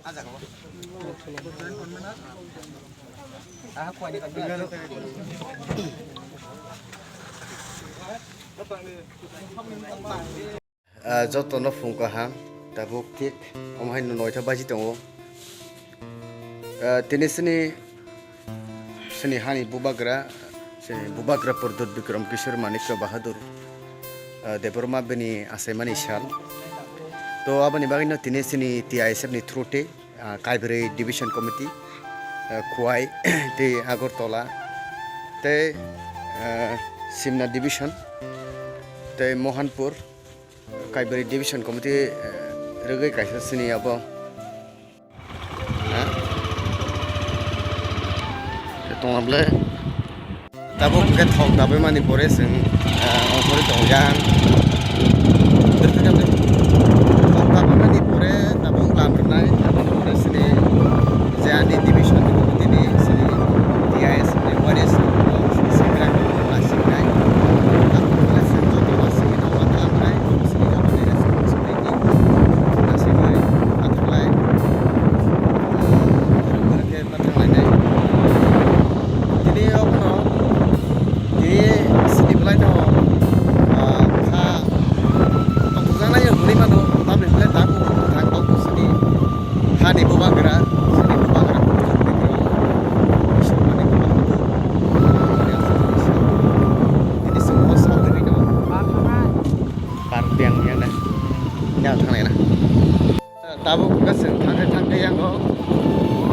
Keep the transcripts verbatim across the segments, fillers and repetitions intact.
Ah, jotono phung kaham, tabuk thik omo hai noita baji tongo. Ah, tini sini, sini hani bubagra, sini bubagra Pradyut Bikram Kishore Manikya Bahadur, ah, Debbarma bini achaimani sal. To aboni bagwino tini sini T I S F ni through tei, ah, Kaibrwi Division Committee, ah, Khowai tei Agartala tei, ah, Simna Division tei Mohanpur, Kaibrwi Division Committee, eh, rwgwi kaisa sini abo. Ha? Tongma ble. Tabuk hwnkhe thok dabwi mani pore chwng, eh, ongkhorwi tongo yang. Thok dabwi mani pore tabuk lam rwnai, tabuk pore sini je ani division ni committee ni sini T I S ni waris sini secretary. Tabuk khe chwng joto no simi no ma thanglai, simi joto ni responsibility. Aswk bai ma thanglai. Rwngkhe ma thanglainai. Tini abono tini sini belai no, ah, kha tongthokjaknai hwnwi mano, tamni belai tabuk thang tongthok sini. Hani bubagra, sini bubagra, Isor mani bubagra. Tini chwng o sal rwgwi no. Par biang yang na. Yang thang na. Tabuk hwnkhe chwng thangkhe thangkhe yang o.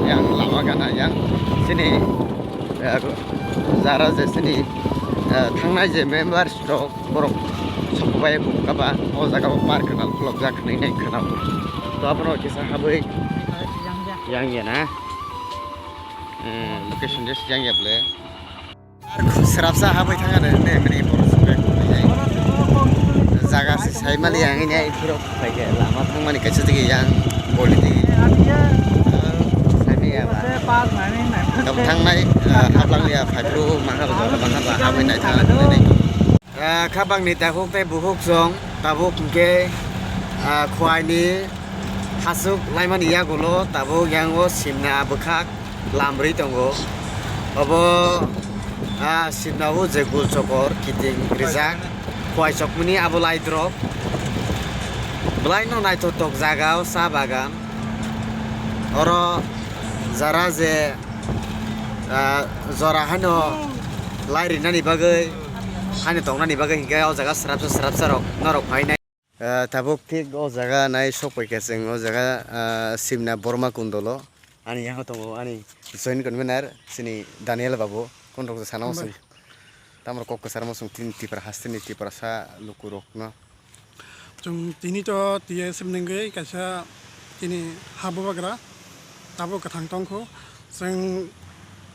Yang lama gana yang. Sini, eh, jara je sini, eh, thangnai je members rok. Borok sokobai bumung kaba o jaga o park khwnal khulokjak hinwi nai khwnao. To abono kisa habwi yang ya na. Hmm, location just yang ya ble. Park srapsa habwi thang ane ne mini borok sokobai bumung nai. Jaga se sai mali yang ini ai borok pai ke lama thang mani kaisa digi yang boli digi. Sai mani ya ba. Tabuk thangnai, ah, haplang ya phai bro ma haba jora ma haba habwi nai thang nai. Ah, khabangni takhuk tei bukhuk chwng tabuk hwnkhe, ah, Khowai ni hasuk laimani yagulo tabuk yang o simna bwkhak lam rwi tongo. Obo, ah, simna o je gul chokor kiting rijak Khowai chokmani abo lai drop. Belai no naithotok jaga o cha bagan. Oro jara je, ah, jora haino lai rinani bagwi, haino tongnani bagwi hinkhe o jaga srapsa srapsa rok norok phainai. Ah, tabuk thik o jaga nai sok paikha chwng o jaga, ah, Simna Borma Kundolo ani yang tongo ani joint convener chini Daniel babu, kon rok sana mo chwng. Hambai. Tamro kok kwchar mo chwng tini Tipra hasteni Tiprasa lukurokno. Chwng tini to T S F nungwi kaisa tini ha bubagra tabuk kwthang tongkho. Chwng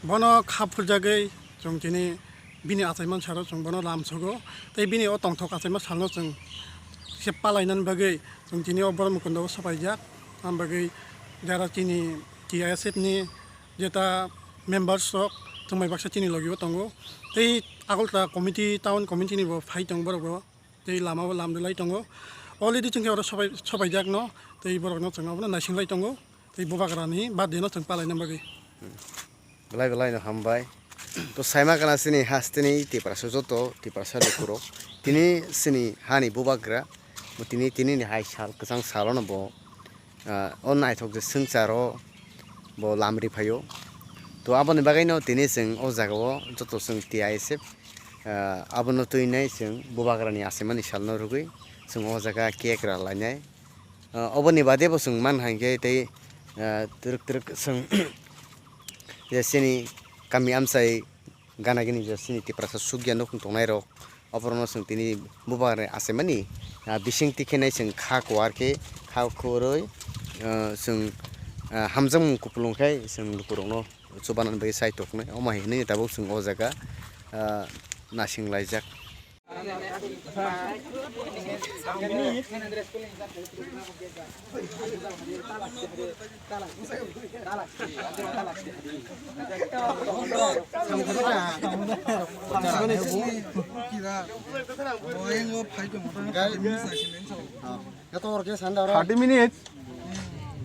bono kha phurjagwi chwng tini bini achaiman salo chwng bono lam sogo. Tei bini o tongthok achaima salno chwng se palainani bagwi chwng tini o Borma Kundolo sopaijak. Am bagwi jara chini T S F ni jeta members rok chwngbai baksa chini logi o tongo. Tei Agartala committee, town committee ni bo phai tong borok bo. Tei lama o lam rwlai tongo. Already chwng khe oro sopai, sopaijak no, tei borok no chwng abono naising lai tongo. Tei bubagra ni birthday no chwng palaina bagwi. Belai belai no hambai. To saima kana chini hasteni Tiprasa joto, Tiprasa lukurok. Tini chini hani bubagra, bo tini, tini ni hai sal, kwchang salo no bo, ah, o naithok je swngcharo bo lam ri phaio. To aboni bagwi no tini chwng o jaga o joto chwng T I S F, ah, abono twi nai chwng bubagra ni achaimani sal no rwgwi chwng o jaga cake ra lainai. Ah, oboni bade bo chwng man hai khe tei, ah, twrwk twrwk chwng je chini kami amchai gana gini je chini Tiprasa sukya nukhung tongnai rok, oborokno chwng tini bubagra ni achaimani, ah, bising tikhe nai chwng kha kuar khe kha khurwi, ah, chwng, ah, hamjakmung kupulung khai chwng lukurokno chubanani bagwi chai toknai. Omo hai hwnwi tabuk chwng o jaga, ah, naising laijak. Thirty minutes.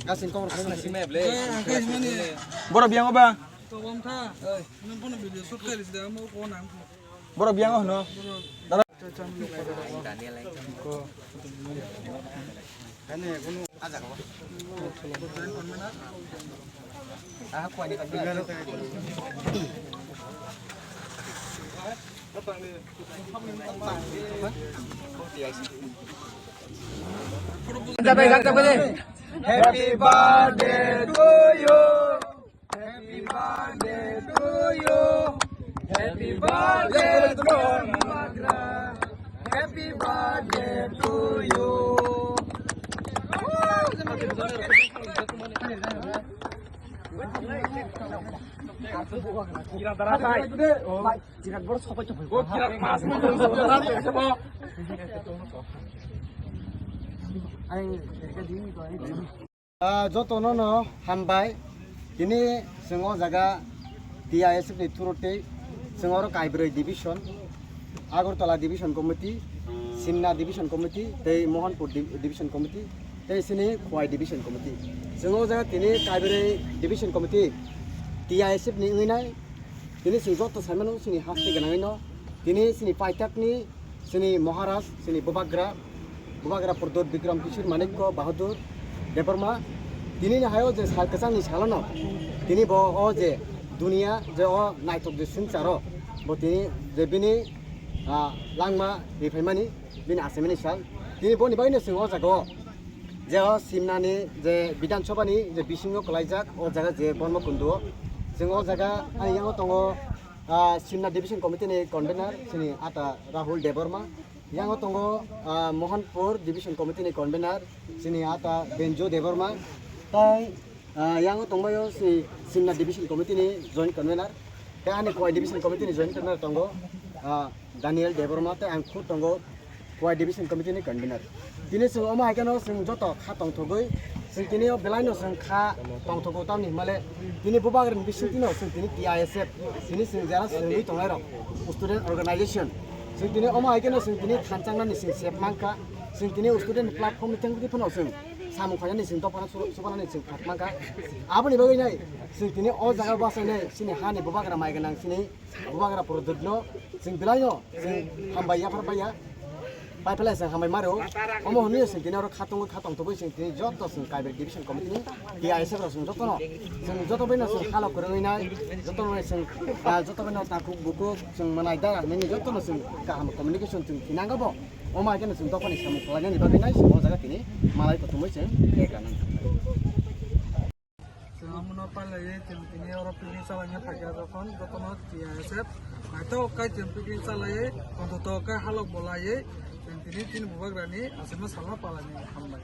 Kasing kobor khaina simi ble. Borok biyango ba? Borok biyango hwno. Happy birthday to you. Happy birthday to you. Happy birthday to Bubagra. Happy birthday to you. Ah, jotono no hambai. Tini chwng o jaga T I S F ni through tei chwng oro Kaibroi division, Agartala division committee, Simna division committee tei Mohanpur di-, division committee tei chini Khowai division committee. Chwng o jaga tini Kaibroi division committee T I S F ni wngwi nai. Tini chwng joto saimano chini haste gwnangwi no. Tini chini paithakni chini Maharaj, chini Bubagra, Bubagra Pradyot Bikram Kishore Manikya Bahadur Debbarma, tini ni hayo je sal kwchangni salono, tini bo o je duniya je o naithok je swngcharo, bo tini je bini, ah, langma riphaimani, bini achaimani sal, tini boni bagwino chwng o jaga o je o Simnani je Bidhan Sabhani je bisingo kwlaijak o jaga je Borma Kundu o, chwng o jaga ani yango tongo, ah, Simna Division Committee ni convener chini ata Rahul Debbarma, yango tongo, ah, Mohanpur Division Committee ni convener chini ata Benjo Debbarma, tai, ah, yango tongbaio si Simna Division Committee ni joint convener, tei ani Khowai Division Committee ni joint convener tongo, ah, Daniel Debbarma, tei ang khud tongo Khowai Division Committee ni convener. Tini chwng omo hai kheno chwng joto kha tongthogwi, chwng tini o belai no chwng kha tongthogo, tamni hwnmale tini Bubagra ni bisingtwi no chwng tini T I S F, tini chwng jara chwngwi tongnai rok, student organization, chwng tini omo hai kheno chwng tini thanchang nani chwng sep mankha, chwng tini student platform ni thangwi phano chwng samung khainani chwng dophano subanani chwng phak mankha. Aboni bagwi nai chwng tini o jaga basainai chini hani Bubagra mai gwnang chini Bubagra Pradyot no chwng belai no chwng hambai yaphar baiya, pai phalai chwng hambai maro. Omo hwnwi chwng tini oro kha tongwi kha tongthogwi chwng tini joto chwng Kaibroi Division Committee ni T I S F rok chwng joto no chwng joto bai no chwng halo kwrwngwi nai, joto no chwng, ah, joto bai no takhuk bukhuk chwng manai dara hinwi joto no chwng kaham communication chwng thinango bo. Omo hai kheno chwng dophani samung khlainani bagwi nai chwng o jaga tini malai kuthumwi chwng cake rwnang. Chwng omono pailaiwi chwng tini oro picnic chalaina phaikha jokhon jotono T I S F naithok khe chwng picnic chalaiwi tongthotok khe halok bo laiwi chwng tini chini Bubagrani aswkno salno palainani hambai.